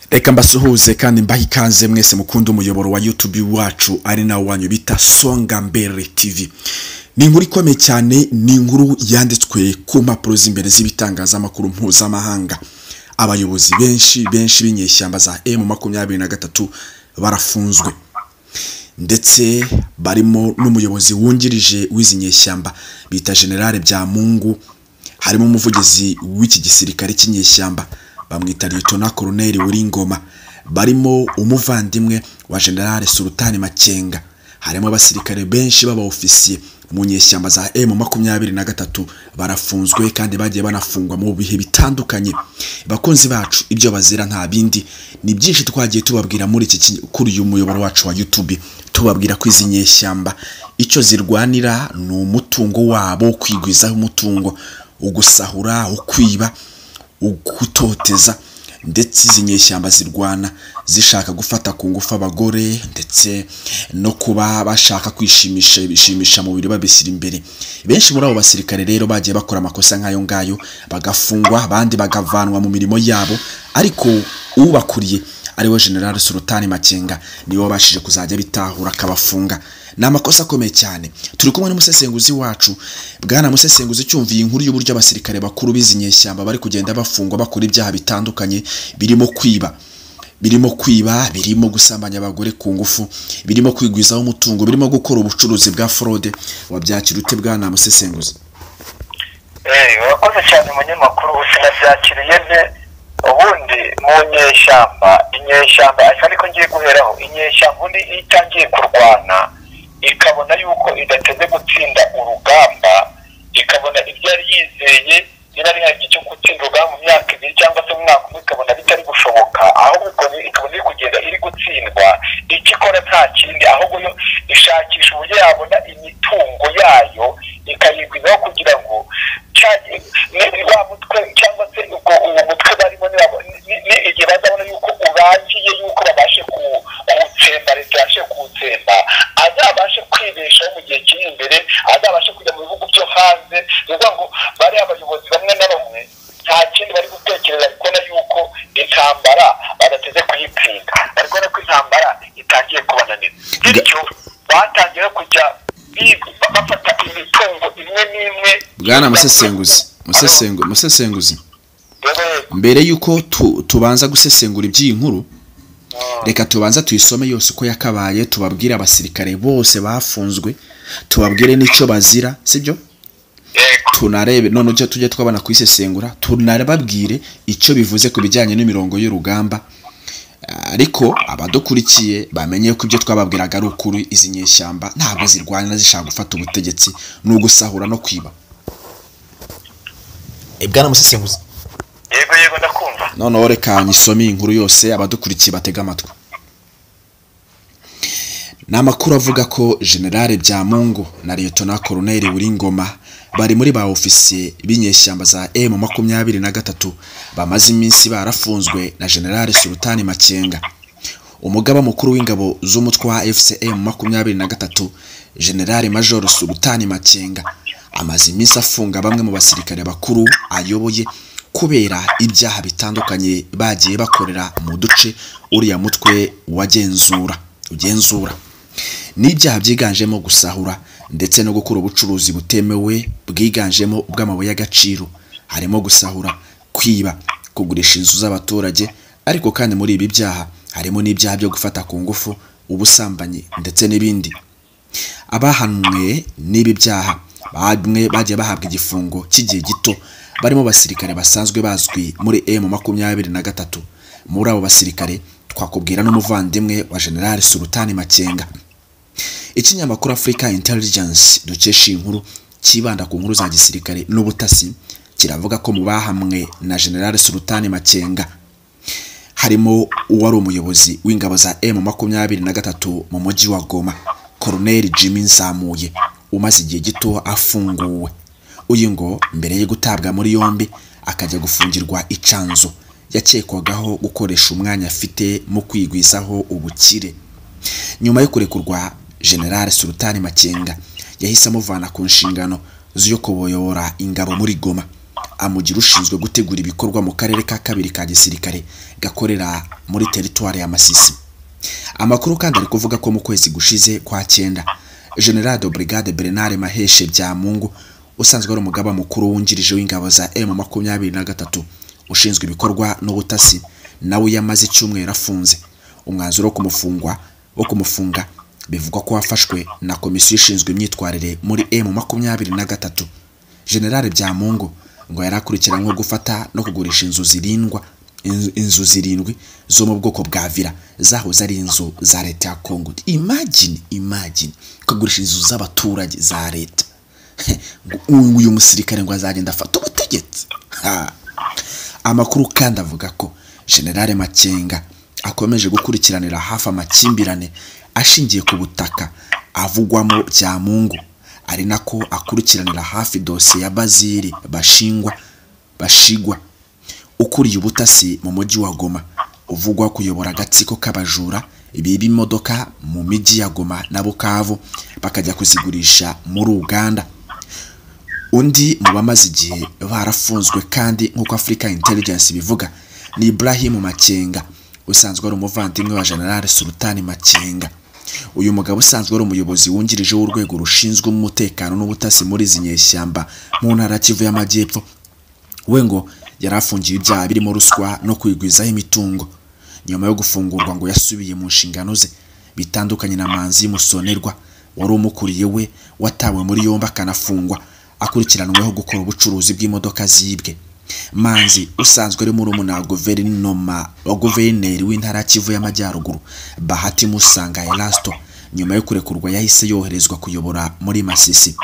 Reka mbasuhuze kandi mbahe ikaze mwese mukunda umuyoboro wa YouTube wacu ari nawo wanyu bita Songa Mbere TV. Ni inkuru ikomeye cyane, ni inkuru yanditswe ku mpapuro z'imbere z'ibitangazamakuru mpuzamahanga. Abayobozi benshi benshi b'inyeshyamba za M23 barafunzwe, ndetse barimo n'umuyobozi wungirije w'izi nyeshyamba bita General Byamungu, harimo umuvugizi w'iki gisirikare cy'inyeshyamba bamwita Lieutenant Colonel Uringoma, barimo umuvandimwe wa General Sultani Makenga, harimo abasirikare benshi b'abaofisiye mu nyeshyamba za M23 barafunzwe kandi bagiye banafungwa mu bihe bitandukanye. Bakunzi bacu, ibyo bazira nta bindi, ni byinshi twagiye tubabwira muri iki kuri uyu muyoboro wacu wa YouTube, tubabwira ko izi nyeshyamba icyo zirwanira ni umutungo wabo, kwigwizaho umutungo, ugusahura, ukwiba, ugutoteza, ndetse izi nyeshyamba zirwana zishaka gufata ku ngufu abagore, ndetse no kuba bashaka kwishimisha ibishimisha mubiri babishyira imbere. Benshi muri abo basirikare rero bagiye bakora amakosa nk'ayo ngayo bagafungwa, abandi bagavanwa mu mirimo yabo, ariko ubakuriye ariwe General Sultani Makenga niwe wabashije kuzajya bitahura akabafunga. Ni amakosa akomeye cyane. Turi kumwe n'umusesenguzi wacu, bwana musesenguzi, cyumviye inkuru y'uburyo abasirikare bakuru b'izi nyeshyamba bari kugenda bafungwa bakora ibyaha bitandukanye, birimo kwiba, birimo gusambanya abagore ku ngufu, birimo kwigwizaho umutungo, birimo gukora ubucuruzi bwa fraude. Wabyakira ute bwana musesenguzi? Urakoze cyane umunyamakuru. Sinabyakiriye nte? Ubundi mu nyeshyamba, inyeshyamba ariko ngiye guheraho, inyeshyamba ubundi iyo itangiye kurwana ikabona yuko idateze gutsinda urugamba, ikabona ibyo yari yizeye niba ari igihe cyo gutsinda urugamba mu myaka ibiri cyangwa se mu mwaka umwe, ikabona bitari gushoboka, ahubwo ikabona iri kugenda iri gutsindwa, icyo ikora nta kindi, ahubwo yo ishakisha uburyo yabona imitungo yayo ikayigwizaho kugira ngo wa mutwe cyangwa se uwo mutwe barimo igihe bazabona yuko urangiye, yuko babashe kuwutsemba, leta yabashe kuwutsemba, azabashe kwibeshaho mu gihe kiri imbere, azabashe kujya mu bihugu byo hanze. Ni ukuvuga ngo bariya abayobozi bamwe na bamwe nta kindi bari gutekereza, kubona yuko intambara badateze kuyitsinda, bari kubona ko intambara itangiye kubananira, bityo batangiye kujya bafata imitungo imwe n'imwe. Bwana musesenguzi, musesenguzi, mbere yuko tubanza gusesengura iby'iyi nkuru, reka tubanza tuyisome yose uko yakabaye, tubabwire abasirikare bose bafunzwe, tubabwire n'icyo bazira, sibyo? Tunarebe none ujye tujye twabana kuyisesengura, tunarababwire icyo bivuze ku bijyanye n'imirongo y'urugamba, ariko abadukurikiye bamenye ko ibyo twababwiraga ari ukuri. Izi nyeshyamba ntabwo zirwana zishaka gufata ubutegetsi, ni ugusahura no kwiba. Bwana musesenguzi. Yego yego, ndakumva. Noneho reka nyisome inkuru yose abadukurikiye batega amatwi. Ni amakuru avuga ko General Byamungu na Lieutenant Colonel Uringoma bari muri ba ofisiye b'inyeshyamba za M23 bamaze iminsi barafunzwe na General Sultani Makenga. Umugaba mukuru w'ingabo z'umutwe wa FCM 23 General Major Sultani Makenga amaze iminsi afunga bamwe mu basirikare bakuru ayoboye kubera ibyaha bitandukanye bagiye bakorera mu duce uriya mutwe wagenzura ugenzura. N'ibyaha byiganjemo gusahura ndetse no gukora ubucuruzi butemewe bwiganjemo ubw'amabuye y'agaciro, harimo gusahura, kwiba, kugurisha inzu z'abaturage, ariko kandi muri ibi byaha harimo n'ibyaha byo gufata ku ngufu, ubusambanyi ndetse n'ibindi. Abahanwe n'ibi byaha bamwe bagiye bahabwa igifungo cy'igihe gito, barimo basirikare basanzwe bazwi muri M23. Muri abo basirikare twakubwira n'umuvandimwe wa General Sultani Makenga. Ikinyamakuru Africa Intelligence dukesha inkuru kibanda ku nkuru za gisirikare n'ubutasi kiravuga ko mu bahamwe na General Sultani Makenga harimo uwari umuyobozi w'ingabo za M23 mu mujyi wa Goma, Colonel Jimmy Nzamuye, umaze igihe gito afunguwe. Uyu ngo mbere yo gutabwa muri yombi akajya gufungirwa icanzo, yakekwagaho gukoresha umwanya afite mu kwigwizaho ubukire. Nyuma yo kurekurwa, General Sultani Makenga yahise amuvana ku nshingano zo kuyobora ingabo muri Goma, amugira ushinzwe gutegura ibikorwa mu karere ka kabiri ka gisirikare gakorera muri teritwari ya Masisi. Amakuru kandi ari kuvuga ko mu kwezi gushize kwa 9 General de Brigade Bernard Maheshe Byamungu usanzwe ari umugaba mukuru wungirije w'ingabo za M23 ushinzwe ibikorwa n'ubutasi nawe yamaze icyumweru afunze. Umwanzuro wo kumufunga bivugwa ko wafashwe na komisiyo ishinzwe imyitwarire muri M23. General Byamungu ngo yarakurikiranywe gufata no kugurisha inzu zirindwi zo mu bwoko bwa villa zahoze ari inzu za leta ya Kongo. Imagine kugurisha inzu z'abaturage za leta. Uyu musirikare ngo azagenda afata ubutegetsi. Amakuru kandi avuga ko General Makenga akomeje gukurikiranira hafi amakimbirane ashingiye ku butaka avugwamo Byamungu, ari nako akurikiranira hafi dosiye ya Bazili Bashigwa ukuriye ubutasi mu mujyi wa Goma, uvugwa kuyobora agatsiko k'abajura biba imodoka mu mijyi ya Goma na Bukavu bakajya kuzigurisha muri Uganda. Undi mu bamaze igihe barafunzwe kandi nk'uko Africa Intelligence bivuga ni Ibrahim Makenga usanzwe ari umuvandimwe wa General Sultani Makenga. Uyu mugabo usanzwe ari umuyobozi wungirije w'urwego rushinzwe umutekano n'ubutasi muri izi nyeshyamba mu ntara Kivu y'Amajyepfo, we ngo yarafungiye ibyaha birimo ruswa no kwigwizaho imitungo. Nyuma yo gufungurwa ngo yasubiye mu nshingano ze, bitandukanye na Manzi Musonerwa wari umukuriye we watawe muri yombi akanafungwa akurikiranweho gukora ubucuruzi bw'imodoka zibwe. Manzi usanzwe ari murumuna wa guverinoma wa guverineri w'intara Kivu y'Amajyaruguru Bahati Musanga Erasto, nyuma yo kurekurwa yahise yoherezwa kuyobora muri Masisi.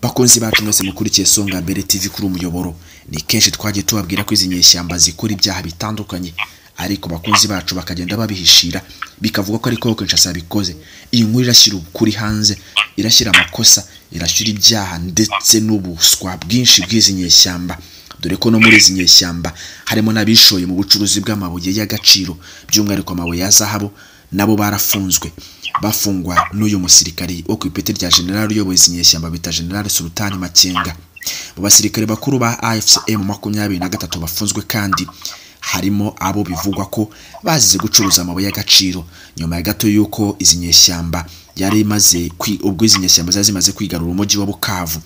Bakunzi bacu mwese mukurikiye Songa Mbere TV kuri umuyoboro, ni kenshi twagiye tubabwira ko izi nyeshyamba zikora ibyaha bitandukanye, ariko bakunzi bacu bakagenda babihishira bikavuga ko ariko Kinshasa bikoze. Iyi nkuru irashyira ukuri hanze, irashyira amakosa, irashyira ibyaha ndetse n'ubuswa bwinshi bw'izi nyeshyamba, dore ko no muri izi nyeshyamba harimo n'abishoye mu bucuruzi bw'amabuye y'agaciro, by'umwihariko amabuye ya zahabu, nabo barafunzwe bafungwa n'uyu musirikari wo ku ipeti rya General uyoboye izi nyeshyamba bita General Sultani Makenga. Mu basirikare bakuru ba AFC M23 bafunzwe kandi harimo abo bivugwa ko bazize gucuruza amabuye y'agaciro nyuma ya gato yuko izi nyeshyamba yari imaze ubwo izi nyeshyamba zari zimaze kwigarura umujyi wa Bukavu.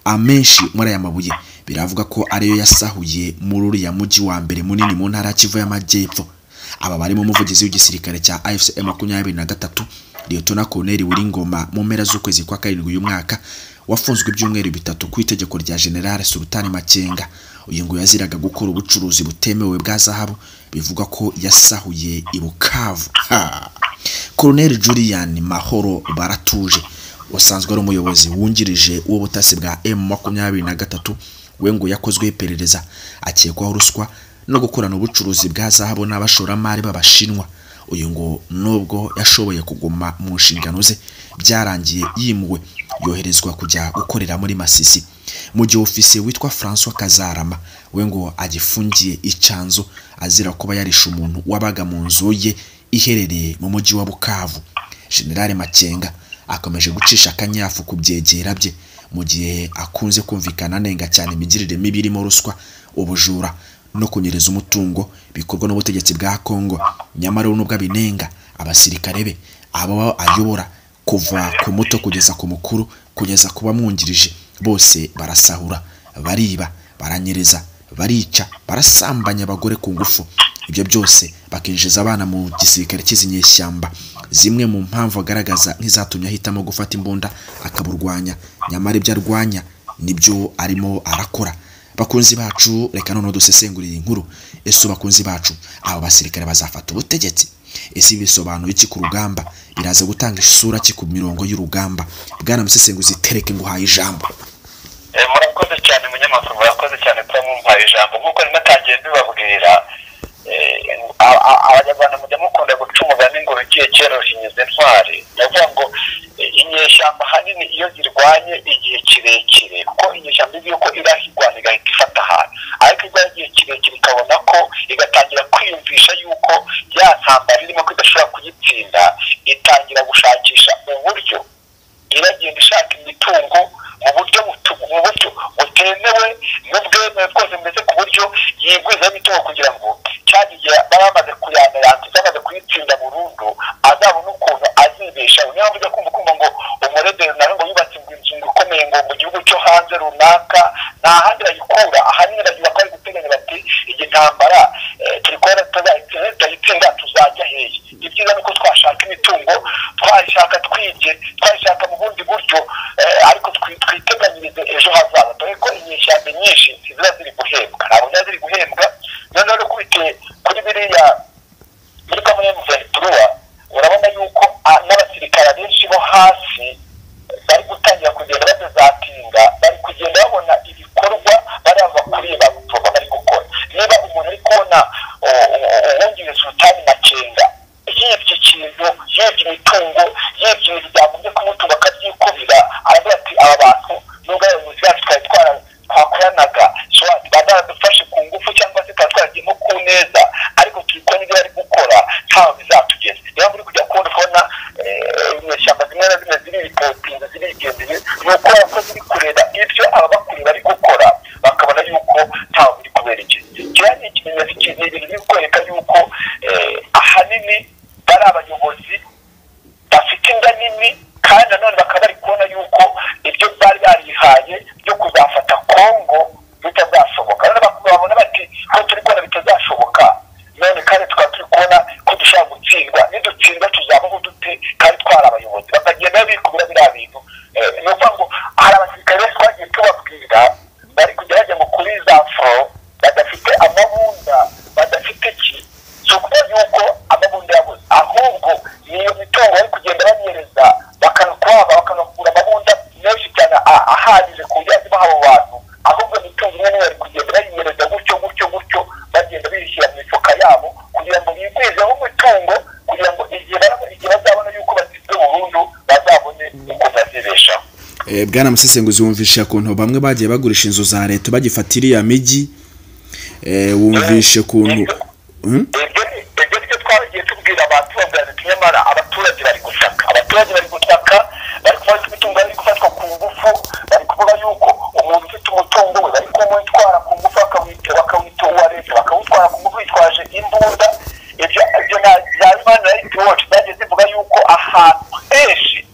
Amenshi muri aya mabuye biravuga ko ariyo yasahuye muri uriya mujyi wa mbere munini mu ntara Kivu y'Amajyepfo. Aba barimo umuvugizi w'igisirikare cya AFC M23 Lieutenant Colonel Wiringoma mu mpera z'ukwezi kwa 7 uyu mwaka wafunzwe ibyumweru bitatu ku itegeko rya General Sultani Makenga. Uyu ngo yaziraga gukora ubucuruzi butemewe bwa zahabu bivugwa ko yasahuye i Bukavu. Colonel Julian Mahoro Baratuje usanzwe ari umuyobozi wungirije w'ubutasi bwa M23 we ngo yakozwe iperereza akekwaho ruswa no gukorana ubucuruzi bwa zahabu n'abashoramari b'Abashinwa. Uyu ngo nubwo yashoboye kuguma mu nshingano ze byarangiye yimuwe yoherezwa kujya gukorera muri Masisi. Mu gihe ofisiye witwa François Kazarama we ngo agifungiye icanzo azira kuba yarishe umuntu wabaga mu nzu ye iherereye mu mujyi wa Bukavu. General Makenga akomeje gucisha akanyafu ku byegera bye mu gihe akunze kumvikana anenga cyane imigirire mibi irimo ruswa, ubujura no kunyereza umutungo bikorwa n'ubutegetsi bwa Kongo. Nyamara nubwo abinenga, abasirikare be abo ayobora kuva ku muto kugeza ku mukuru kugeza kuba mwungirije bose barasahura, bariba, baranyereza, barica, barasambanya abagore ku ngufu. Ibyo byose bakinjiza abana mu gisirikare cy'izinyeshyamba. Zimwe mu mpamvu agaragaza nk'izatumye ahitamo gufata imbunda akaburwanya, nyamara ibyo arwanya nibyo arimo arakora. Bakunzi bacu, reka none dusesengurire inkuru. Ese bakunzi bacu, abo basirikare bazafata ubutegetsi? Ese bisobanuye iki ku rugamba? Biraza gutanga isura ki ku mirongo y'urugamba? Bwana musesenguzi, tereke nguhaye ijambo. Murakoze cyane munyamakuru, murakoze cyane kuba mumpaye ijambo. Nkuko natangiye mbibabwira, Abanyarwanda mujya mukunda guca umugani ngo rugiye kera ruhinyuza intwari. Ndavuga ngo inyeshyamba ahanini iyo zirwanye igihe kirekire, kuko inyeshyamba izi yuko irahigwana igahita ifata ahantu, ariko irwanya igihe kirekire ikabona ko igatangira kwiyumvisha yuko ya ntambara irimo ko idashobora kuyitsinda, itangira gushakisha uburyo iragenda ishaka imitungo mu buryo butemewe n'ubwemewe. biriya muri kamwe M23, urabona yuko n'abasirikare benshi bo hasi bari gutangira kugenda badezatinga, bari kugenda babona ibikorwa bari bakuriye bagupfa bari gukora. Niba umuntu ari kubona uwungirije Sultani Makenga yibye ikintu, yibye imitungo, yibye ibintu byagombye kumutunga akabyikubira, aravuga ati aba bantu nubwo abayobozi bacu twari twakoranaga baradufashe ku ngufu cyangwa se twari twaragiyemo ku neza, ariko turi kubona ibyo bari gukora ntaho bizatugeza. Niba muri kujya kubona ukabona inyeshyamba zimwe na zimwe ziripotinze zirigendeye, ni ukubera ko ziri kureba ibyo ababakuriye bari gukora bakabona yuko ntaho biri kubera iki. Kiriya ni ikimenyetso, ni ibintu biri kwereka yuko ahanini bari abayobozi bafite inda nini, kandi nanone bakaba bari kubona yuko ibyo bari barihaye byo kuzafata Kongo bitazashoboka. None babona bati ko turi kubona bitazashoboka, none kandi tukaba turi kubona ko dushobora gutsindwa, nidutsindwa tuzabaho dute kandi twari abayobozi? Bakagenda bikubira biriya bintu. Ni ukuvuga ngo hari abasirikare benshi twagiye tubabwira bari kujya bajya ngo kuri za foro badafite amabunda, badafite iki. Si ukuvuga yuko amabunda yabuze, ahubwo niyo mitungo bari kugenda banyereza bakanakwaba bakanakugura amabunda menshi cyane ahagije ku buryo baha abo bantu, ahubwo imitungo imwe niyo bari kugenda bayinyereza gutyo gutyo gutyo, bagenda biyishyira mu mifuka yabo kugira ngo bigwizeho imitungo, kugira ngo igihe bazabona yuko batsinze burundu bazabone uko bazibeshaho. Bwana Musesenguzi, wumvisha ukuntu bamwe bagiye bagurisha inzu za leta bagifata iriya migi, wumvishe ukuntu ibyo nibyo twagiye tubwira abantu, tubabwira ati nyamara abaturage bari gusaka, abaturage bari gutaka, bari kuvuga ko imitungo bari gufatwa ku ngufu, bari kuvuga yuko umuntu ufite umutungo we bari kumutwara ku ngufu, bakawita uwa leta, bakawutwara ku ngufu bitwaje imbunda. Ibyo za Human Rights Watch zagiye zivuga yuko ahantu henshi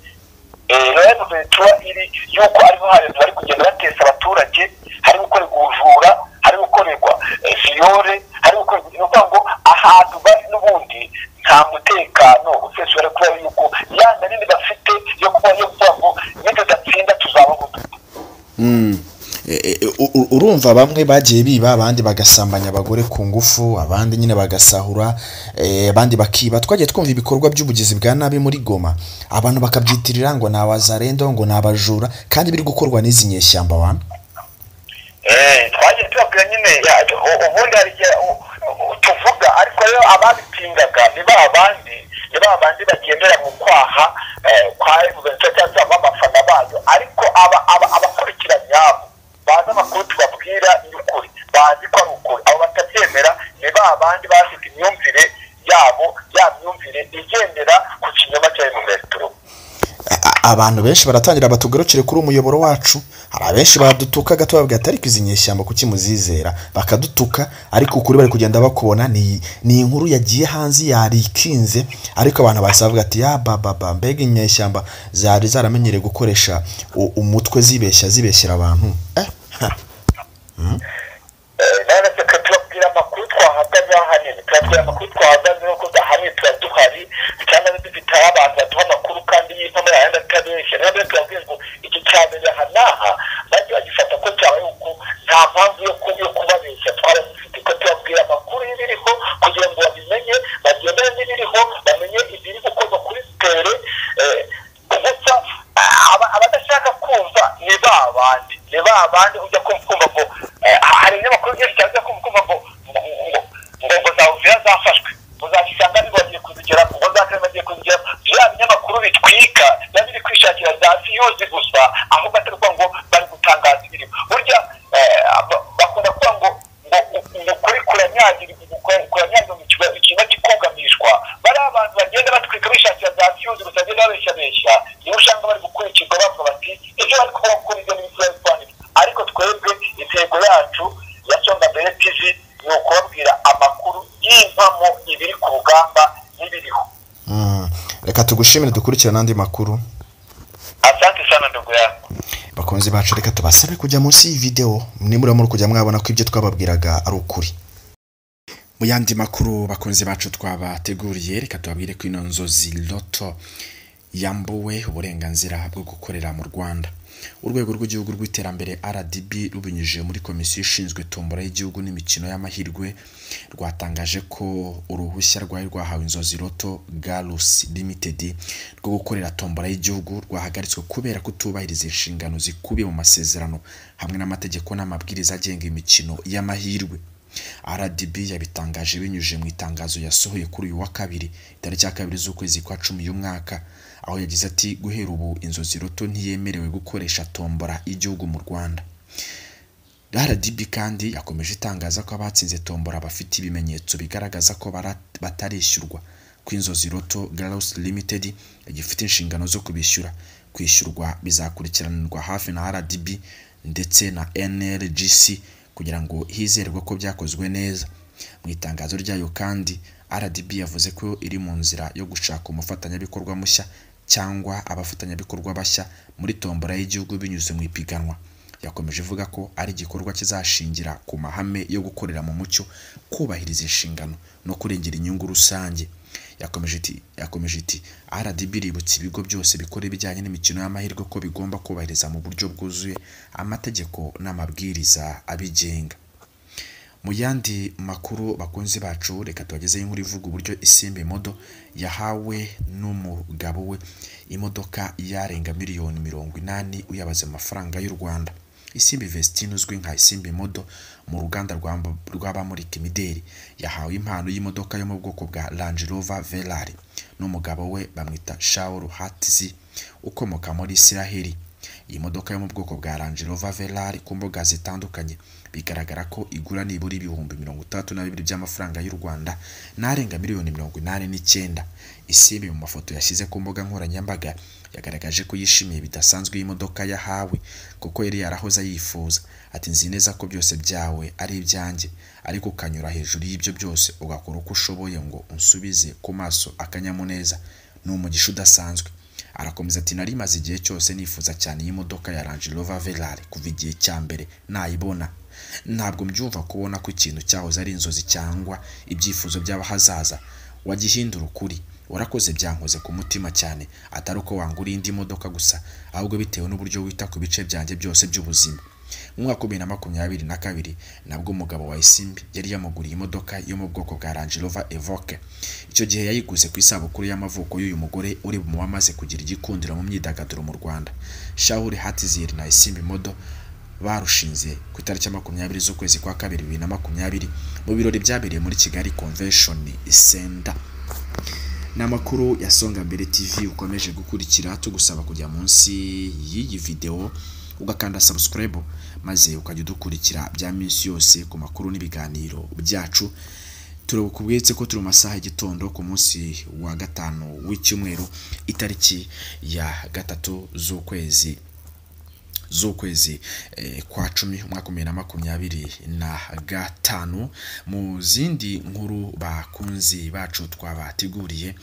M23 iri yuko ariho hantu bari kugenda batesa abaturage, hari gukorerwa ubujura, hari gukorerwa viyore, hari gukorerwa, ni ukuvuga ngo ahantu bari n'ubundi nta mutekano usesuye, kubera yuko ya nda nini bafite yo kuba yo kuvuga ngo nitudatsinda tuzabaho dute. Urumva bamwe bagiye biba, abandi bagasambanya abagore ku ngufu, abandi nyine bagasahura, abandi bakiba. Twagiye twumva ibikorwa by'ubugizi bwa nabi muri Goma, abantu bakabyitirira ngo ni abazarendo, ngo ni abajura, kandi biri gukorwa n'izi nyeshyamba wana. Twagiye tubabwira nyine, ubundi hari igihe tuvuga, ariko rero ababipingaga ni ba bandi bagendera mu kwaha kwa M23 cyangwa abafana bayo, ariko abakurikira nyabo bazi amakuru tubabwira y'ukuri, bazi ko ari ukuri. Abo batabyemera ni ba bandi bafite imyumvire yabo, ya myumvire igendera ku kinyoma cya M23. Abantu benshi baratangira batugarukire kuri umuyoboro wacu. Hari abenshi badutuka gato babwira ati ariko izi nyeshyamba kuki muzizera, bakadutuka, ariko ukuri bari kugenda bakubona. Ni inkuru yagiye hanze yarikinze, ariko abantu basavuga ati ya baba mbega inyeshyamba zari zaramenyereye gukoresha umutwe zibeshya zibeshyira abantu. None se tubabwira amakuru twahagazeho ahanini, tubabwira amakuru twahagazeho ko ahanini tuba duhari cyangwa se dufite abantu baduha amakuru kandi y'impamo yayandi atabeshya. Niyo mpamvu tubabwira ngo iki cyabereye aha n'aha bajye bagifata ko cyabaye, uko nta mpamvu yo kubabeshya twaba dufite, ko tubabwira amakuru y'ibiriho kugira ngo babimenye, bagendane n'ibiriho, bamenye ibiri gukorwa kuri tere. Gusa abadashaka kumva ni ba bandi, ni ba bandi ujya kumva ngo hari ibinyamakuru byinshi cyane ujya kumva ngo ngo za Uvira zafashwe, ngo za Kisangani bagiye kuzigera, ngo za Karema bagiye kuzigera. Bya binyamakuru bitwika biba biri kwishakira za fiyuzi gusa, ahubwo atari ukuvuga ngo bari gutangaza ibiriho. Burya bakunda kuvuga ngo ukuri kuranyagirwa ikintu kikugamishwa. Bari abantu bagenda batwika bishakira za fiyuzi gusa, bagenda babeshabeshya, niba usanga bari gukurikirwa bavuga bati ibyo bari kuvuga kuri ibyo n'ibyo bari kwandika. Ariko twebwe intego yacu ya Songa Mbere TV ni ukubabwira amakuru y'impamo ibiri ku rugamba n'ibiriho. Reka tugushimire, dukurikirane n'andi makuru. Asante sana ndugu yangu. Bakunzi bacu, reka tubasabe kujya munsi y'iyi video nimura muri kujya mwabona ko ibyo twababwiraga ari ukuri. Mu yandi makuru bakunzi bacu twabateguriye, reka tubabwire ko ino nzozi loto yambuwe uburenganzira bwo gukorera mu Rwanda. Urwego rw'igihugu rw'iterambere RDB rubinyujije muri komisiyo ishinzwe tombora y'igihugu n'imikino y'amahirwe rwatangaje ko uruhushya rwari rwahawe Inzozi Lotto Galus Limited rwo gukorera tombora y'igihugu rwahagaritswe kubera kutubahiriza inshingano zikubiye mu masezerano hamwe n'amategeko n'amabwiriza agenga imikino y'amahirwe. RDB yabitangaje binyujije mu itangazo yasohoye kuri uyu wa kabiri tariki ya 2 z'ukwezi kwa 10 y'umwaka, aho yagize ati guhera ubu Inzozi Lotto ntiyemerewe gukoresha tombora y'igihugu mu Rwanda. RDB kandi yakomeje itangaza ko abatsinze tombora bafite ibimenyetso bigaragaza ko batarishyurwa, ko Inzozi Lotto Galus Limited igifite inshingano zo kubishyura. Kwishyurwa bizakurikiranirwa hafi na RDB ndetse na NRGC kugira ngo hizerwe ko byakozwe neza. Mu itangazo ryayo kandi RDB yavuze ko iri mu nzira yo gushaka umufatanyabikorwa mushya cyangwa abafatanyabikorwa bashya muri tombora y'igihugu binyuze mu ipiganwa. Yakomeje ivuga ko ari igikorwa kizashingira ku mahame yo gukorera mu mucyo, kubahiriza inshingano no kurengera inyungu rusange. Yakomeje iti RDB iributsa ibigo byose bikora ibijyanye n'imikino y'amahirwe ko bigomba kubahiriza mu buryo bwuzuye amategeko n'amabwiriza abigenga. Mu yandi makuru bakunzi bacu, reka tubagezeho inkuru ivuga uburyo Isimbi Model yahawe n'umugabo we imodoka yarenga miliyoni 80 uyabaze amafaranga y'u Rwanda. Isimbi Vestine uzwi nka Isimbi Model mu ruganda rw'abamurika imideli yahawe impano y'imodoka yo mu bwoko bwa Range Rover Velar n'umugabo we bamwita Shaul Hatzi ukomoka muri Isiraheli. Iyi modoka yo mu bwoko bwa Range Rover Velar ku mbuga zitandukanye bigaragara ko igura nibura 62,000 by'amafaranga y'u Rwanda n'arenga miliyoni 89. Isimbi mu mafoto yashyize ku mbuga nkoranyambaga yagaragaje ko yishimiye bidasanzwe iyi modoka yahawe kuko yari yarahoze ayifuza. Ati nzi neza ko byose byawe ari ibyanjye, ariko ukanyura hejuru y'ibyo byose ugakora uko ushoboye ngo unsubize ku maso akanyamuneza, ni umugisha udasanzwe. Arakomeza ati nari maze igihe cyose nifuza cyane iyi modoka ya Range Rover Velar kuva igihe cya mbere nayibona. Ntabwo mbyumva kubona ko ikintu cyahoze ari inzozi cyangwa ibyifuzo by'abahazaza wagihindura ukuri. Warakoze, byankoze ku mutima cyane, atari uko wangura indi modoka gusa, ahubwo bitewe n'uburyo wita ku bice byanjye byose by'ubuzima. Mu mwaka wa 2022 nabwo umugabo wa Isimbi yari yamuguriye imodoka yo mu bwoko bwa Range Rover Evoque. Icyo gihe yayiguze ku isabukuru y'amavuko y'uyu mugore uri mu bamaze kugira igikundiro mu myidagaduro mu Rwanda. Shaul Hatzi na Isimbi Model barushinze ku itariki 20 z'ukwezi kwa 2 2020 mu birori byabereye muri Kigali Convention Center. Ni amakuru ya Songa Mbere TV ukomeje gukurikira, tugusaba kujya munsi y'iyi video ugakanda subscribe maze ukajya udukurikira bya minsi yose ku makuru n'ibiganiro byacu. Turakubwetse ko turi mu masaha y'igitondo ku munsi wa 5 w'icyumweru itariki ya 3 z'ukwezi kwa 10 umwaka 2025. Mu zindi nkuru bakunzi bacu twabateguriye,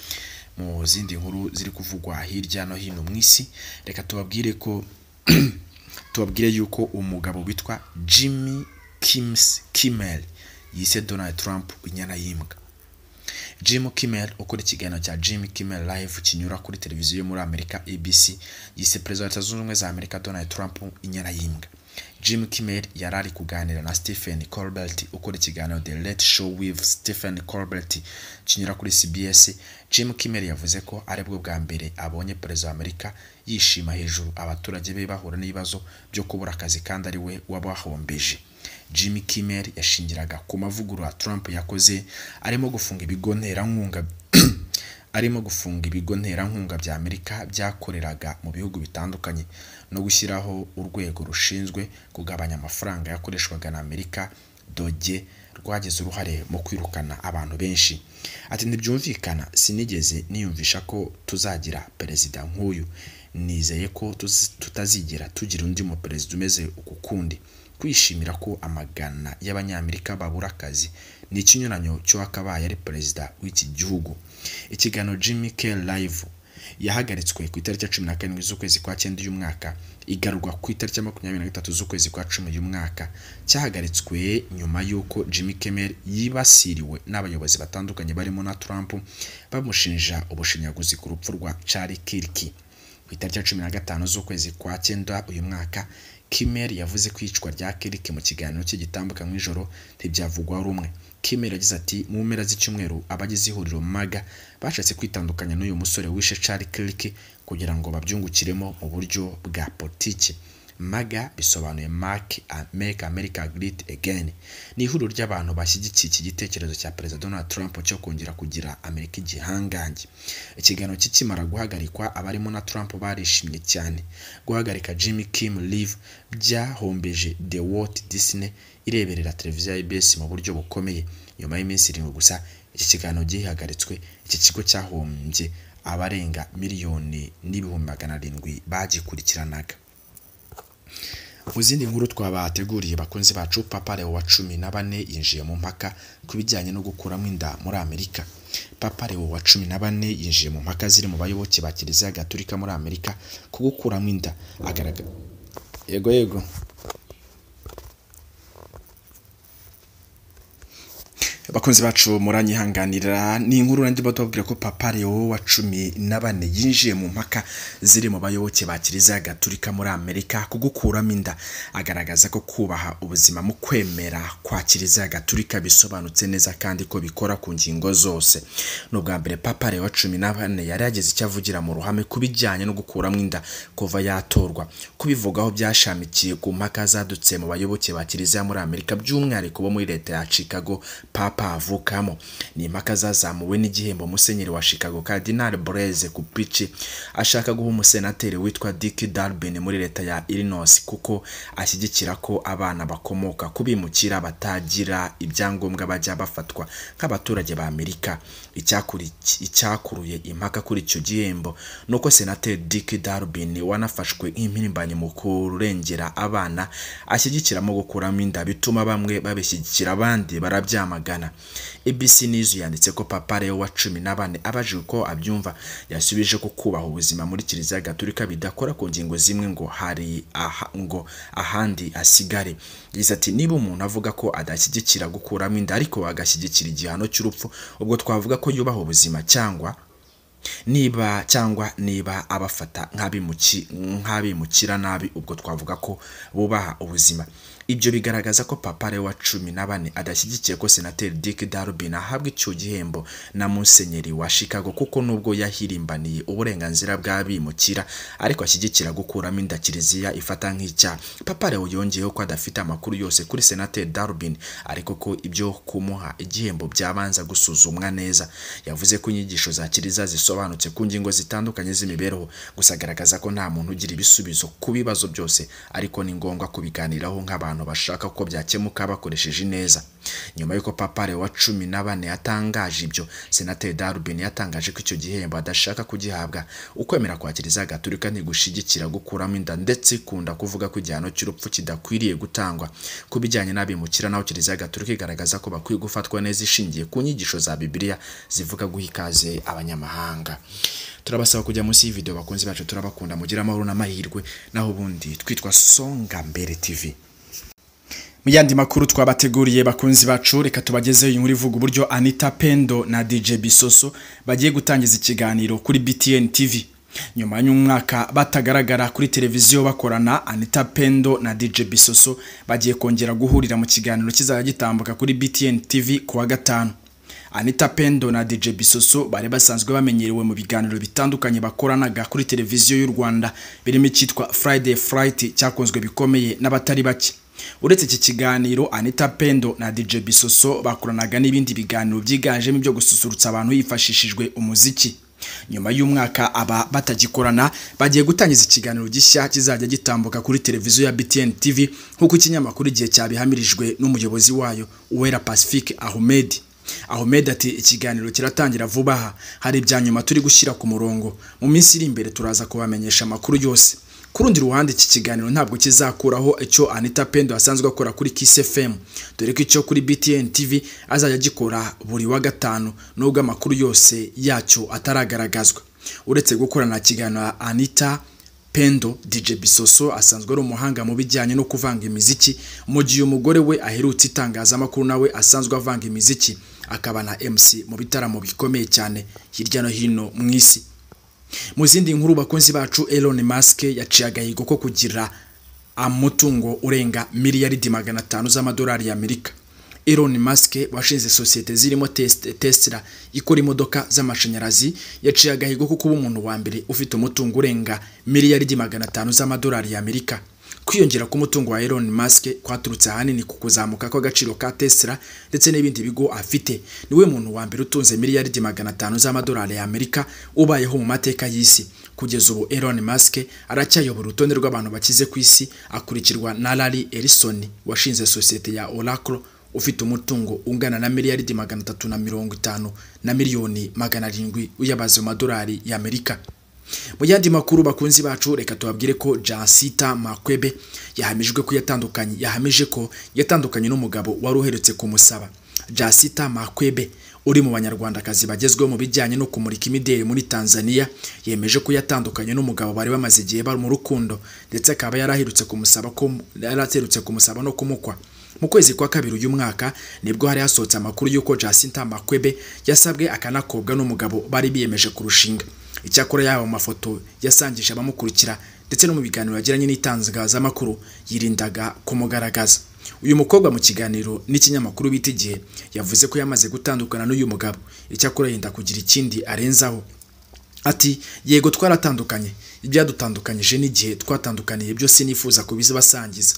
mu zindi nkuru ziri kuvugwa hirya no hino mu isi, reka tubabwire ko tubabwire yuko umugabo witwa Jimmy Kimmel yise Donald Trump inyana y'imbwa. Jim Kimmel ukora ikiganiro cya Jimmy Kimmel Live kinyura kuri televiziyo yo muri Amerika ABC yise Perezida wa Leta Zunze Ubumwe za Amerika Donald Trump inyana y'imbwa. Jim Kimmel yari ari kuganira na Stephen Colbert ukora ikiganiro The Late Show with Stephen Colbert kinyura kuri CBS. Jim Kimmel yavuze ko aribwo bwa mbere abonye Perezida wa Amerika yishima hejuru abaturage be bahura n'ibibazo byo kubura akazi kandi ari we wabahombeje. Jimmy Kimmel yashingiraga ku mavugurura Trump yakoze arimo gufunga ibigo nterankunga bya Amerika byakoreraga mu bihugu bitandukanye no gushyiraho urwego rushinzwe kugabanya amafaranga yakoreshwaga na Amerika DOGE rwagize uruhare mu kwirukana abantu benshi. Ati ntibyumvikana, sinigeze niyumvisha ko tuzagira perezida nk'uyu, nizeye ko tutazigera tugira undi mu perezida umeze uku kundi. Kwishimira ko amagana y'abanyamerika babura akazi ni ikinyuranyo cy'uwakabaye ari perezida w'iki gihugu. Ikiganiro Jimmy Kimmel Live Yahagaritswe ku itariki ya 17 z'ukwezi kwa 9 uyu mwaka, igarurwa ku itariki ya 23 z'ukwezi kwa 10 uyu mwaka. Cyahagaritswe nyuma y'uko Jimmy Kimmel yibasiriwe n'abayobozi batandukanye barimo na Trump, bamushinja ubushinyaguzi ku rupfu rwa Charlie Kirk. Ku itariki ya 15 z'ukwezi kwa 9 uyu mwaka, Kimmel yavuze ko iyicwa rya Kirk mu kiganiro cye gitambuka mu ijoro ntibyavugwaho rumwe. Kimmel yagize ati: "Mu mpera z'icyumweru abagize ihuriro MAGA bashatse kwitandukanya n'uyu musore wishe Charlie Kirk kugira ngo babyungukiremo mu buryo bwa politiki." MAGA bisobanuye Make America Great Again. Ni ihuriro ry'abantu bashyigikiye iki gitekerezo cya Perezida Donald Trump cyo kongera kugira Amerika igihangange. Ikiganiro kikimara guhagarikwa, abarimo na Trump barishimye cyane. Guhagarika Jimmy Kimmel Live byahombeje The Walt Disney ireberera televiziyo ya ABS mu buryo bukomeye. Nyuma y'iminsi 7 gusa iki kiganiro gihagaritswe, iki kigo cyahombye abarenga 1,700,000 bagikurikiranaga. Mu zindi nkuru twabateguriye bakunzi bacu, Papa Leo wa 14 yinjiye mu mpaka ku bijyanye no gukuramo inda muri Amerika. Papa Leo wa 14 yinjiye mu mpaka ziri mu bayoboke ba Kiliziya Gatolika muri Amerika ku gukuramo inda. Agaragara yego yego. Bakunzi bacu muranyihanganira, ni inkuru nandi batubwira ko Papa Leo wa 14 yinjiye mu mpaka ziri mu bayoboke ba Kiliziya Gatolika muri Amerika ku gukuramo inda, agaragaza ko kubaha ubuzima mu kwemera kwa Kiliziya Gatolika bisobanutse neza kandi ko bikora ku ngingo zose. N'ubwa mbere Papa Leo wa 14 yari yagize icyo avugira mu ruhame ku bijyanye no gukuramo inda kuva yatorwa. Kubivugaho byashamikiye ku mpaka zadutse mu bayoboke ba Kiliziya muri Amerika, by'umwihariko bo muri leta ya Chicago Papa avukamo. Ni impaka zazamuwe n'igihembo musenyeri wa Chicago Cardinal Blaise Cupich ashaka guha umusenateri witwa Dick Durbin muri leta ya Illinois, kuko ashyigikira ko abana bakomoka kubimukira batagira ibyangombwa bajya bafatwa nk'abaturage ba Amerika. Icyakuruye impaka kuri icyo gihembo nuko senateri Dick Durbin wanafashwe nk'impirimbanyi mu kurengera abana ashyigikiramo gukuramo inda, bituma bamwe babishyigikira abandi barabyamagana. ABC News yanditse ko Papa Leo wa 14 abajijwe uko abyumva yasubije ko kubaha ubuzima muri Kiliziya Gatolika bidakora ku ngingo zimwe ngo hari ngo ahandi asigare. Yagize ati: "Niba umuntu avuga ko adashyigikira gukuramo inda ariko agashyigikira igihano cy'urupfu, ubwo twavuga ko yubaha ubuzima, cyangwa niba abafata nk'abimukira nabi, ubwo twavuga ko bubaha ubuzima." Ibyo bigaragaza ko Papa Leo wa 14 adashyigikiye ko Senateri Dick Durbin ahabwa icyo gihembo na musenyeri wa Chicago, kuko nubwo yahirimbaniye uburenganzira bw'abimukira ariko ashyigikira gukuramo inda Kiliziya ifata nk'icyaha. Papa Leo yongeyeho ko adafite amakuru yose kuri Senateri Durbin, ariko ko ibyo kumuha igihembo byabanza gusuzumwa neza. Yavuze ko inyigisho za Kiliziya zisobanutse ku ngingo zitandukanye z'imibereho, gusa agaragaza ko nta muntu ugira ibisubizo ku bibazo byose, ariko ni ngombwa kubiganiraho nk'abantu bashaka ko byakemuka bakoresheje neza. Nyuma y'uko Papa Leo wa 14 yatangaje ibyo, Senateri Durbin yatangaje ko icyo gihembo adashaka kugihabwa. Ukwemera kwa Kiliziya Gatolika ntigushigikira gukuramo inda, ndetse ikunda kuvuga ko igihano cy'urupfu kidakwiriye gutangwa. Ku bijyanye n'abimukira naho, Kiliziya Gatolika igaragaza ko bakwiye gufatwa neza ishingiye ku nyigisho za Bibiliya zivuga guha ikaze abanyamahanga. Turabasaba kujya munsi y'ivideo bakunzi bacu, turabakunda, mugira amahoro n'amahirwe, naho ubundi twitwa Songa Mbere TV. Mu yandi makuru twabateguriye bakunzi bacu, reka tubagezeho inkuru ivuga uburyo Anita Pendo na DJ Bisoso bagiye gutangiza ikiganiro kuri BTN TV. Nyuma y'umwaka batagaragara kuri televiziyo bakorana, Anita Pendo na DJ Bisoso bagiye kongera guhurira mu kiganiro kizajya gitambuka kuri BTN TV kuwa gatanu. Anita Pendo na DJ Bisoso bari basanzwe bamenyerewe mu biganiro bitandukanye bakoranaga kuri televiziyo y'u Rwanda, birimo icyitwa Friday Fright cyakunzwe bikomeye n'abatari bake. Uretse iki kiganiro, Anita Pendo na DJ Bisoso bakoranaga n'ibindi biganiro byiganjemo ibyo gususurutsa abantu hifashishijwe umuziki. Nyuma y'umwaka aba batagikorana, bagiye gutangiza ikiganiro gishya kizajya gitambuka kuri televiziyo ya BTN TV, nk'uko ikinyamakuru Igihe cyabihamirijwe n'umuyobozi wayo Uwera Pacifique Ahmed. Ahmed ati: "Ikiganiro kiratangira vuba aha, hari ibya nyuma turi gushyira ku murongo, mu minsi iri imbere turaza kubamenyesha amakuru yose." Ku rundi ruhande, iki kiganiro ntabwo kizakuraho icyo Anita Pendo asanzwe akora kuri Kiss FM, dore ko icyo kuri BTN TV azajya agikora buri wa gatanu, nubwo amakuru yose yacyo ataragaragazwa. Uretse gukorana ikiganiro na Anita Pendo, DJ Bisoso asanzwe ari umuhanga mu bijyanye no kuvanga imiziki, mu gihe umugore we aherutse itangazamakuru nawe asanzwe avanga imiziki, akaba na MC mu bitaramo bikomeye cyane hirya no hino mu isi. Mu zindi nkuru bakunzi bacu, Elon Musk yaciye agahigo ko kugira amutungo urenga miliyaridi 500 z'amadolari y'Amerika. Elon Musk washinze sosiyete zirimo Tesla ikora imodoka z'amashanyarazi, yaciye agahigo ko kuba umuntu wa mbere ufite umutungo urenga miliyaridi 500 z'amadolari y'Amerika. Kwiyongera k'umutungo wa Elon Musk kwaturutse ahanini ku kuzamuka kw'agaciro ka Tesla ndetse n'ibindi bigo afite. Niwe muntu wa mbere utunze miliyaridi 500 z'amadolari y'Amerika ubayeho mu mateka y'isi. Kugeza ubu Elon Musk aracyayobora urutonde rw'abantu bakize ku isi, akurikirwa na Larry Ellison washinze sosiyete ya Oracle ufite umutungo ungana na miliyaridi 350 na miliyoni 700 uyabaze mu madolari y'Amerika. Mu yandi makuru bakunzi bacu, reka tubabwire ko Jacinta Makwebe yahamije ko yatandukanye n'umugabo wari uherutse kumusaba. Jacinta Makwebe uri mu banyarwandakazi bagezweho mu bijyanye no kumurika imideli muri Tanzania, yemeje ko yatandukanye n'umugabo bari bamaze igihe bari mu rukundo, ndetse akaba yaraherutse kumusaba no kumukwa. Mu kwezi kwa kabiri uyu mwaka nibwo hari hasohotse amakuru y'uko Jacinta Makwebe yasabwe akanakobwa n'umugabo bari biyemeje kurushinga. Icyakora yaba mu mafoto yasangije abamukurikira ndetse no mu biganiro yagiranye n'itangazamakuru yirindaga kumugaragaza. Uyu mukobwa mu kiganiro n'ikinyamakuru bita Igihe yavuze ko yamaze gutandukana n'uyu mugabo, icyakora yenda kugira ikindi arenzaho. Ati yego twaratandukanye, ibyadutandukanyije n'igihe twatandukaniye byose nifuza kubibasangiza.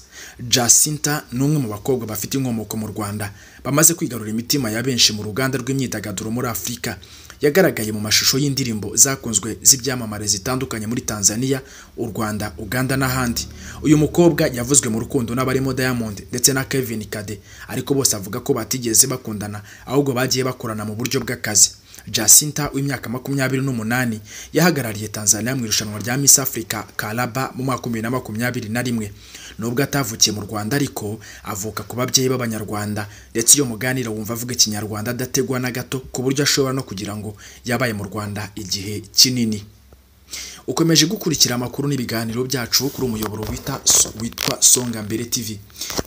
Jacinta ni umwe mu bakobwa bafite inkomoko mu Rwanda bamaze kwigarura imitima ya benshi mu ruganda rw'imyidagaduro muri Afurika. Yagaragaye mu mashusho y'indirimbo zakunzwe z'ibyamamare zitandukanye muri Tanzania, u Rwanda, Uganda n'ahandi. Uyu mukobwa yavuzwe mu rukundo n'abarimo Diamond ndetse na Kevin Kade, ariko bose avuga ko batigeze bakundana, ahubwo bagiye bakorana mu buryo bw'akazi. Jacinta w'imyaka 28 yahagarariye Tanzania mu irushanwa rya Miss Africa Kalaba mu mwaka 2021. Nubwo atavukiye mu Rwanda ariko avuka ku babyeyi b'Abanyarwanda, ndetse iyo muganira wumva avuga Ikinyarwanda adategwa na gato, ku buryo ashobora no kugira ngo yabaye mu Rwanda igihe kinini. Ukomeje gukurikira amakuru n'ibiganiro byacu kuri umuyoboro witwa Songa Mbere TV.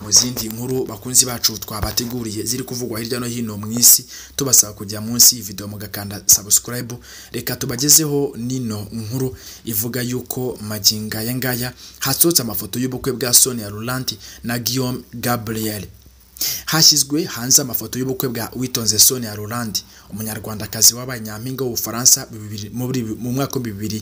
Mu zindi nkuru bakunzi bacu twabateguriye ziri kuvugwa hirya no hino mu isi, tubasaba kujya munsi iyi video mugakanda subscribe. Reka tubagezeho nino nkuru ivuga yuko magingo aya ngaya hasohotse amafoto y'ubukwe bwa Sonia Rolland na Guillaume Gabriel. Hashyizwe hanze amafoto y'ubukwe bwa Uwitonze Sonia Rolland, umunyarwandakazi wabaye nyampinga w'Ubufaransa mu mwaka 2000,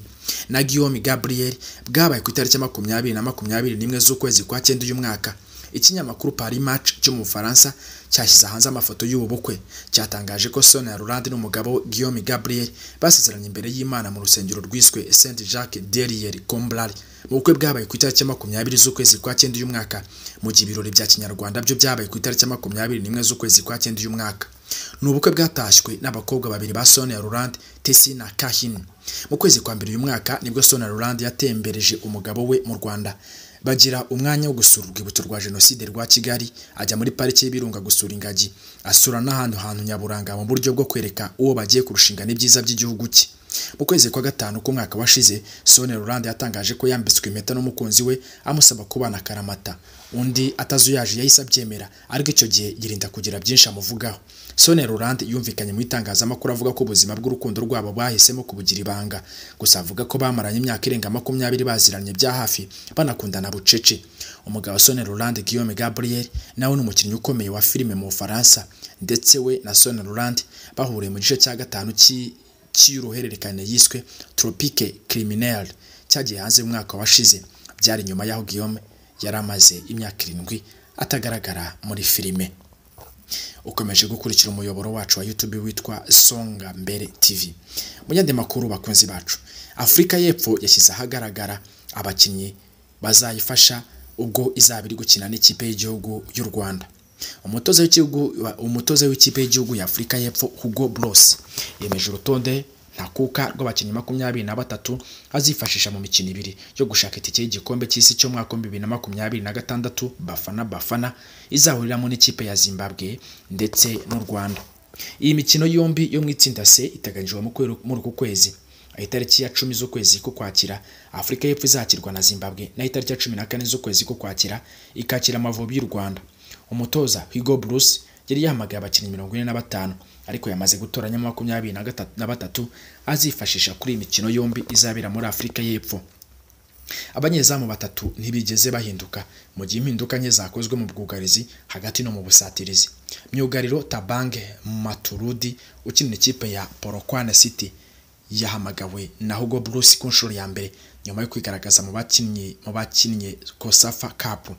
na Guillaume Gabriel, bwabaye ku itariki 20 na 21 z'ukwezi kwa 9 uyu mwaka. Ikinyamakuru Paris Match cyo mu Bufaransa cyashyize hanze amafoto y'ubu bukwe, cyatangaje ko Sonia Rolland n'umugabo Guillaume Gabriel basezeranye imbere y'Imana mu rusengero rwiswe Saint Jacques Derrière Comblard. Mu bukwe bwabaye ku itariki 20 z'ukwezi kwa 9 uyu mwaka, mu gihe ibirori bya Kinyarwanda byo byabaye ku itariki 21 z'ukwezi kwa 9 uyu mwaka. Ni ubukwe bwatashywe n'abakobwa babiri ba Sonia Rolland, Tessy na Kahin. Mu kwezi kwa mbere uyu mwaka nibwo Sonia Rolland yatembereje umugabo we mu Rwanda, bagira umwanya wo gusura urwibutso rwa Jenoside rwa Kigali, ajya muri parike y'Ibirunga gusura ingagi, asura n'ahantu hantu nyaburanga mu buryo bwo kwereka uwo bagiye kurushinga n'ibyiza by'igihugu cye. Mu kwezi kwa gatanu k'umwaka washize, Sonia Rolland yatangaje ko yambitswe impeta n'umukunzi we amusaba kubana akaramata. Undi atazuyaje yahise abyemera, ariko icyo gihe yirinda kugira byinshi amuvugaho. Sonia Rolland yumvikanye mu itangazamakuru avuga ko ubuzima bw'urukundo rwabo bahisemo kubugira ibanga, gusa avuga ko bamaranye imyaka irenga 20 baziranye bya hafi, banakundana bucece. Umugabo Sonia Rolland, Guillaume Gabriel, nawe ni umukinnyi ukomeye wa filime mu Bufaransa, ndetse we na Sonia Rolland bahuriye mu gice cya gatanu cy'uruhererekane yiswe Tropique Criminel cyagiye hanze mu mwaka washize. Byari nyuma y'aho Guillaume yari amaze imyaka 7 atagaragara muri filime. Ukomeje gukurikira umuyoboro wacu wa YouTube witwa Songa Mbere TV. Mu yandi makuru bakunzi bacu, Afurika y'Epfo yashyize ahagaragara abakinnyi bazayifasha ubwo izaba iri gukina n'ikipe y'igihugu y'u Rwanda. Umutoza w'ikipe y'igihugu ya Afurika y'Epfo Hugo Broos yemeje urutonde ntakuka rw'abakinnyi 23 azifashisha mu mikino ibiri yo gushaka itike y'igikombe cy'isi cyo mwaka 2026 Bafana Bafana izahuriramo n'ikipe ya Zimbabwe ndetse n'u Rwanda. Iyi mikino yombi yo mu itsinda C iteganyijwe muri uku kwezi. Itariki ya 10 z'ukwezi k'Ukwakira Afurika y'Epfo izakirwa na Zimbabwe, naho itariki ya 14 z'ukwezi k'Ukwakira ikakira Amavubi y'u Rwanda. Umutoza Hugo Broos yari yahamagaye abakinnyi 45 ariko yamaze gutoranyamo 23 azifashisha kuri iyi mikino yombi izabera muri Afurika y'Epfo. Abanyezamu batatu ntibigeze bahinduka mu gihe impinduka nke zakozwe mu bwugarizi hagati no mu busatirizi. Myugariro Tabange Maturudi ukinira ikipe ya Polokwane City yahamagawe na Hugo Broos ku nshuro ya mbere nyuma yo kwigaragaza mu bakinnye Kosafa Cup.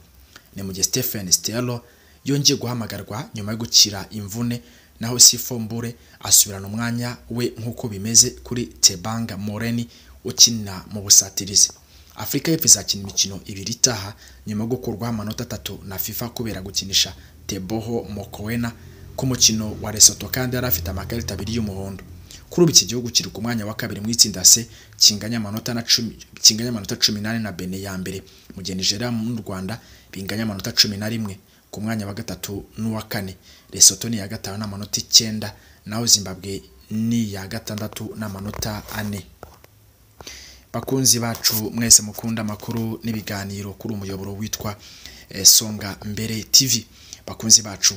Ni mu gihe Stephen Stelo yongeye guhamagarwa nyuma yo gukira imvune, naho Sifo Mbure asubirana umwanya we nk'uko bimeze kuri Tebanga Moreni ukina mu busatirizi. Afurika y'Epfo izakina imikino ibiri itaha nyuma yo gukurwaho amanota 3 na FIFA kubera gukinisha Teboho Mokoena ku mukino wa Lesotho kandi yari afite amakarita 2 y'umuhondo. Kuri ubu iki gihugu kiri ku mwanya wa kabiri mu itsinda C kinganya amanota 18 na Benin ya mbere, mu gihe Nigeria n'u Rwanda binganya amanota 11 ku mwanya wa gatatu n'uwa kane. Lesotho ni iya gatanu n'amanota 9, naho Zimbabwe ni iya gatandatu n'amanota 4. Bakunzi bacu mwese mukunda amakuru n'ibiganiro kuri umuyoboro witwa Songa Mbere TV, bakunzi bacu,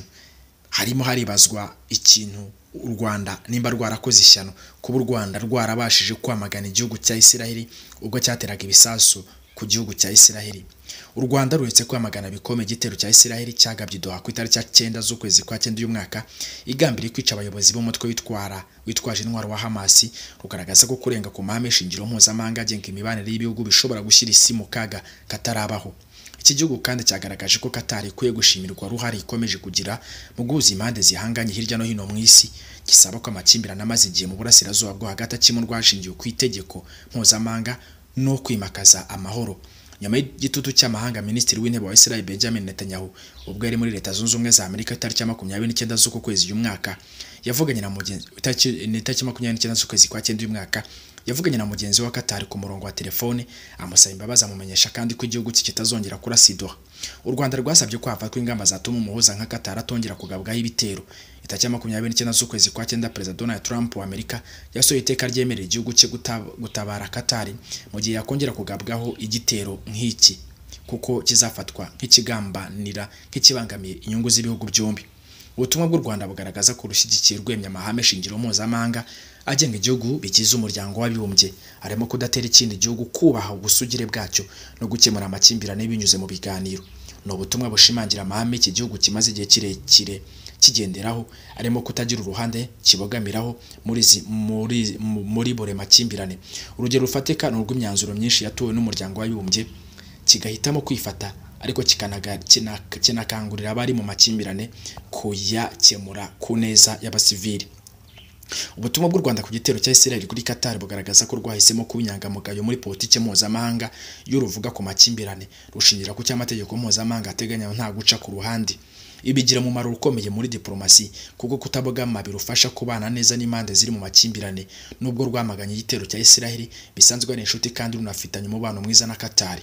harimo haribazwa ikintu u Rwanda nimba rwarakoze ishyano kuba u Rwanda rwarabashije kwamagana igihugu cya Isiraheli ubwo cyateraga ibisasu ku gihugu cya Isiraheli. U Rwanda ruretse kwamagana bikomeye igitero cya Isiraheli cyagabye Doha ku itariki ya 9 z'ukwezi kwa 9 uyu mwaka, igambiriye kwica abayobozi b'umutwe witwaje intwaro wa Hamas, rugaragaza ko kurenga ku mahame shingiro mpuzamahanga agenga imibanire y'ibihugu bishobora gushyira isi mu kaga katarabaho. Iki gihugu kandi cyagaragaje ko Qatar ikwiye gushimirwa uruhare ikomeje kugira mu guhuza impande zihanganye hirya no hino mu isi, gisaba ko amakimbirane amaze igihe mu burasirazuba bwo hagati akemurwa hashingiwe ku itegeko mpuzamahanga no kwimakaza amahoro. Nyuma y'igitutu cy'amahanga, Minisitiri w'Intebe wa Israel Benjamin Netanyahu ubwo yari muri Leta Zunze Ubumwe za Amerika tariki ya 29 z'uku kwezi uyu mwaka, yavuganye na mugenzi tariki 29 z'ukwezi kwa 9 uyu mwaka yavuganye na mugenzi wa Qatar ku murongo wa telefone, amusaba imbabazi, amumenyesha kandi ko igihugu cye kitazongera kurasa Doha. U Rwanda rwasabye ko hafatwa ingamba zatuma umuhuza nka Qatar atongera kugabwaho ibitero. Itariki ya 29 z'ukwezi kwa 9 Perezida Donald Trump wa Amerika yasohoye iteka ryemerera igihugu cye gutabara Qatar mu gihe yakongera kugabwaho igitero nk'iki, kuko kizafatwa nk'ikigambanira nk'ikibangamiye inyungu z'ibihugu byombi. Ubutumwa bw'u Rwanda bugaragaza ko rushyigikiye rwemye amahame shingiro mpuzamahanga agenga igihugu bigize umuryango w'abibumbye, harimo kudatera ikindi gihugu, kubaha ubusugire bwacyo no gukemura amakimbirane binyuze mu biganiro. Ni ubutumwa bushimangira amahame iki gihugu kimaze igihe kirekire kigenderaho, arimo kutagira uruhande kibogamiraho muri buri makimbirane. Urugero rufatika ni urw'imyanzuro myinshi yatowe n'umuryango w'abibumbye kigahitamo kwifata, ariko kinakangurira abari mu makimbirane kuyakemura ku neza y'abasivili. Ubutumwa bw'u Rwanda ku gitero cya Israel kuri Qatar bugaragaza ko rwahisemo kuba inyangamugayo muri politike mpuzamahanga iyo ruvuga ku makimbirane, rushingira ku cy'amategeko mpuzamahanga ateganya nta guca ku ruhande. Ibigira umumaro ukomeye muri diplomasi kuko kutabogama birufasha kubana neza n'impande ziri mu makimbirane. Nubwo rwamaganye igitero cya Israel bisanzwe ari inshuti kandi runafitanye umubano mwiza na Qatar.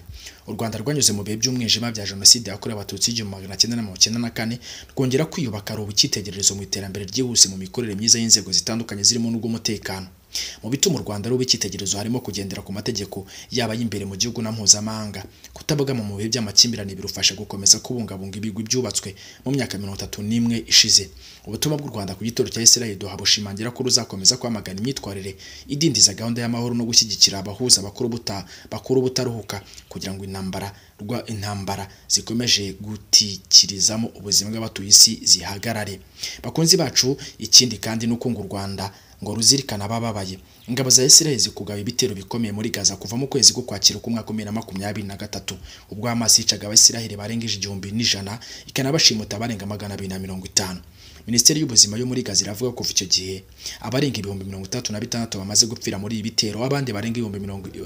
U Rwanda rwanyuze mu bihe by'umwijima bya Jenoside yakorewe Abatutsi 1994, rwongera kwiyubaka ruba icyitegererezo mu iterambere ryihuse mu mikorere myiza y'inzego zitandukanye zirimo n'ubw'umutekano. Mu bituma u Rwanda ruba icyitegererezo harimo kugendera ku mategeko yaba y'imbere mu gihugu na mpuzamahanga. Kutabogama mu bihe by'amakimbirane birufasha gukomeza kubungabunga ibigwi byubatswe mu myaka 31 ishize. Ubutumwa bw'u Rwanda ku gitero cya Israel Doha bushimangira ko ruzakomeza kwamagana imyitwarire idindiza gahunda y'amahoro no gushyigikira abahuza bakuru butaruhuka kugira ngo intambara zikomeje gutikirizamo ubuzima bw'abatuye isi zihagarare. Bakunzi bacu, ikindi kandi nuko ngo u Rwanda ngo ruzirikana abababaye. Ingabo za Israel zikugaba ibitero bikomeye muri Gaza kuva mu kwezi k'Ukwakira k'umwaka 2023, ubwo Hamas yicaga Abisiraheli barengeje 1100 ikanabashimuta barenga 250. Minisiteri y'ubuzima yo muri Gaza iravuga ko kuva icyo gihe abarenga 36,000 bamaze gupfira muri ibi bitero, abandi barenga 100,000,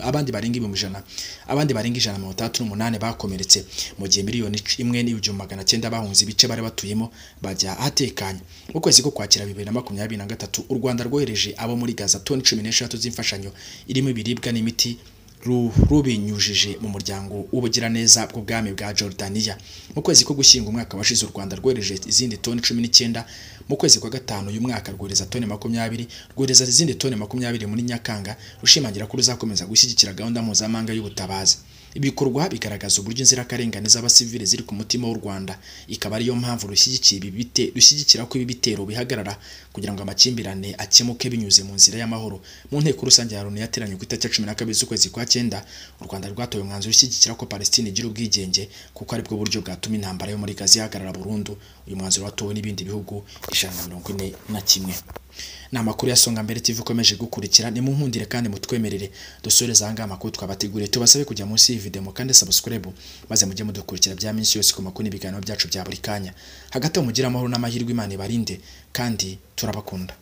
abandi barenga 168 bakomeretse, mu gihe 1,900,000 bahunze ibice bari batuyemo bajya ahatekanye. Mu kwezi k'Ukwakira 2023 u Rwanda rwohereje abo muri Gaza toni 13 z'imfashanyo irimo ibiribwa n'imiti Rubinyujije mu muryango w'ubugiraneza bw'ubwami bwa Jordania. Mu kwezi ko gushyinga umwaka washize, u Rwanda rwohereje izindi toni 19. Mu kwezi kwa gatanu uyu mwaka rwohereza toni 20, rwohereza izindi toni 20 muri Nyakanga, rushimangira ko ruzakomeza gushyigikira gahunda mpuzamahanga y'ubutabazi. Ibikorwa bigaragaza uburyo inzirakarengane z'abasivile ziri ku mutima w'u Rwanda, ikaba ariyo mpamvu rushyigikiye ibi rushyigikira ko ibi bitero bihagarara kugira ngo amakimbirane akemuke binyuze mu nzira y'amahoro. Mu nteko rusange ya Loni yateranye ku itariki ya 12 z'ukwezi kwa cyenda, u Rwanda rwatoye umwanzuro ushyigikira ko Palestine igira ubwigenge, kuko aribwo buryo bwatuma intambara yo muri Gaza ihagarara burundu. Uyu mwanzuro watowe n'ibindi bihugu 141. Ni amakuru ya Songa Mbere TV ukomeje gukurikira. Ni munkundire kandi mutwemerere dusoreze aha ngaha amakuru twabateguriye. Tubasabe kujya munsi y'iyi video kandi subscribe, maze mujye mudukurikira bya minsi yose ku makuru n'ibiganiro byacu bya buri kanya. Hagati aho mugire amahoro n'amahirwe, Imana ibarinde kandi turabakunda.